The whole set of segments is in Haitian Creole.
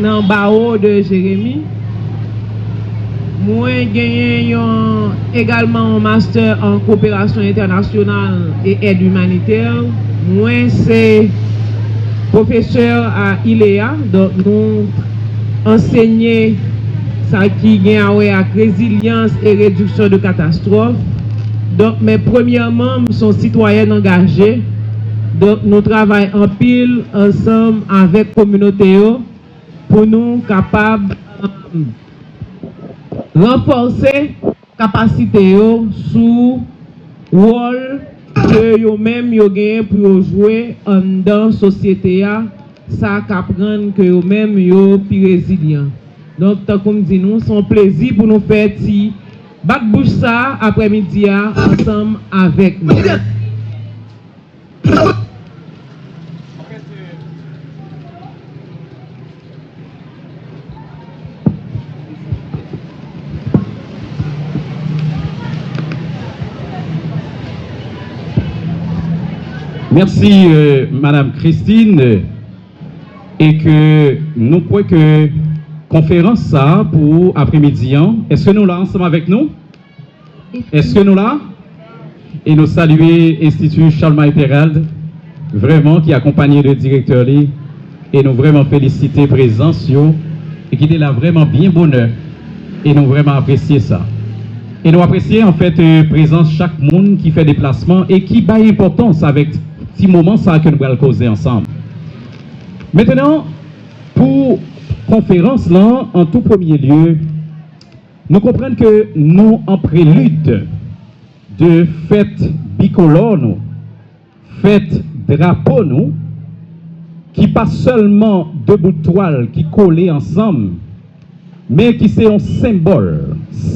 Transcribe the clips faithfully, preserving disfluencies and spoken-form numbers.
nan Bawo de Jeremi. Mwen genyen yon, egalman yon master an koperasyon entènasyonal e èd imanitè. Mwen se pwofesè a ILEA, donk nou ansenye sa ki gen a wè ak rezilyans e rediksyon de katastwòf. Donk, men premyèman, m se yon sitwayèn angaje. Donk, nou travay anpil ansanm avèk kominote yo pou nou kapab, um, ranfòse kapasite yo sou wòl ke yo menm yo genyen pou yo jwe anndan sosyete a, sa k ap rann ke yo menm yo pi rezilyan. Donk, tankou m di nou, se yon plezi pou nou fè ti bat bouch sa a aprèmidi a ansanm avèk nou. Mèsi, euh, Madam Christine. E ke nou kwè ke konferans sa a pou aprèmidi an, èske nou la ansanm avèk nou? Èske nou la? E nou salye Enstiti Charlemagne Péralte, vrèman, ki akonpaye de direktè li. E nou vrèman felisite prezans yo, e ki te la vrèman byen bonè. E nou vrèman apresye sa. E nou apresye, anfèt, euh, prezans chak moun ki fè deplasman e ki bay enpòtans avèk ti moman sa a ke nou pral koze ansanm. Mentnan, pou konferans lan, an tou premye lye, nou konprann ke nou an prelid de fèt bikolò nou, fèt drapo nou, ki pa sèlman de bout twal ki kole ansanm, men ki se yon senbòl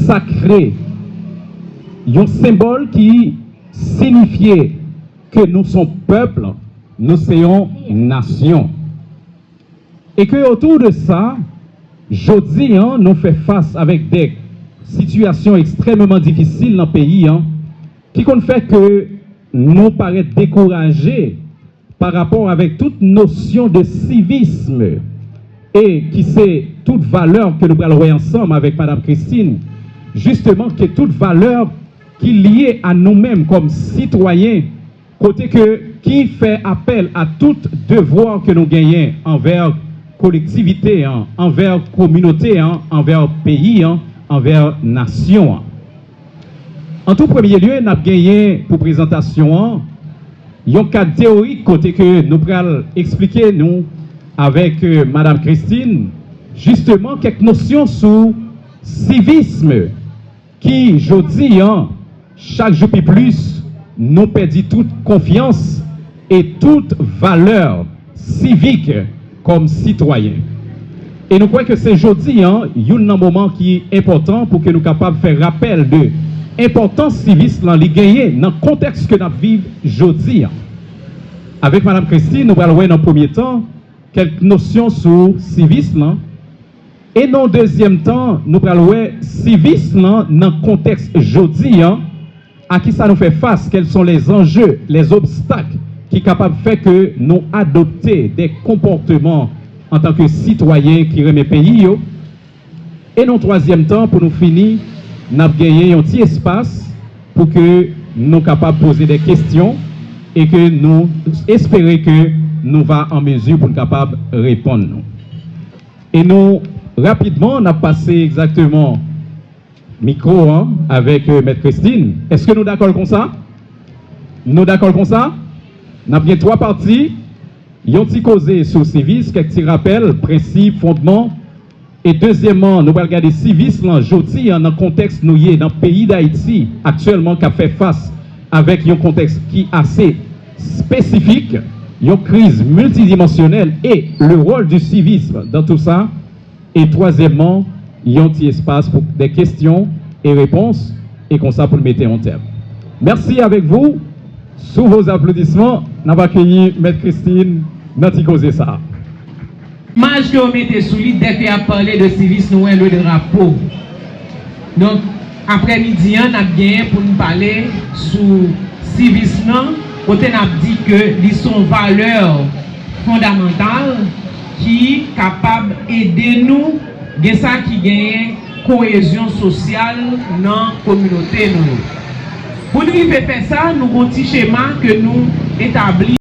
sakre, yon senbòl ki sinifye ke nou se yon pèp, nou se yon nasyon. E ke otou de sa, jodi an, nou fè fas avèk de sitiyasyon ekstrèmeman difisil nan peyi an, ki konn fè ke nou parèt dekouraje pa rapò avèk tout nosyon de sivism, e ki se tout valè ke nou pral wè ansanm avèk Madam Christine, jisteman, ke tout valè ki lye a nou menm kòm sitwayen, kote ke, ki fè apèl a tout devwa ke nou genyen anvè kolektivite an, anvè kominote an, anvè peyi an, anvè nasyon an. An tou premye lye, n ap genyen pou prezantasyon an yon kad teyorik kote ke nou pral eksplike nou avèk, euh, Madam Christine, jisteman, kèk nosyon sou sivism ki, jodi an, chak jou pi plis, nou pèdi tout konfyans e tout valè sivik kòm sitwayen. E nou kwè ke se jodi an, youn nan moman ki enpòtan pou ke nou kapab fè rapèl de enpòtans sivism lan li genyen nan kontèks ke n ap viv jodi an. Avèk Madam Christine, nou pral wè nan premye tan kèk nosyon sou sivism lan. E nan dezyèm tan, nou pral wè sivism lan nan kontèks jodi an, à qui ça nous fait face, quels sont les enjeux, les obstacles ki kapab fè ke nou adopte de konpòteman antanke sitwayen ki renmen peyi yo. E nan twazyèm tan, pou nou fini, n ap genyen yon ti espas pou ke nou kapab poze de kesyon e ke nou espere ke nou va an mezi pou n kapab reponn nou. E nou, rapidman, n ap pase egzakteman mikwo an avèk, euh, Mèt Christine. Èske nou dakò l konsa? Nou dakò l konsa? N ap gen twa pati, yon ti koze sou sivis, kèk ti rapèl, prensip, fondman. E dezyèmman, nou pral gade sivis lan jodi an nan kontèks nou ye nan peyi Dayiti aktyèlman k ap fè fas avèk yon kontèks ki ase espesifik, yon kriz miltidimansyonèl e le rôle du civisme dans tout ça. E twazyèmman, yon ti espas pou de kesyon e repons, e konsa pou n mete yon tèm. Mèsi avèk vou. Sous vos applaudissements, n ap akeyi Mèt Christine nan ti koze sa a. Imaj ke yo mete sou li, dès que y a parlé de civisme, nou wè le drapeau. Donk, aprèmidi an, n ap genyen pou n pale sou sivism nan, kote n ap di ke li se yon valè fondamantal, ki kapab ede nou gen sa ki genyen koyezyon sosyal nan kominote nou yo. Pou n rive fè sa, nou gon ti chema ke nou etabli.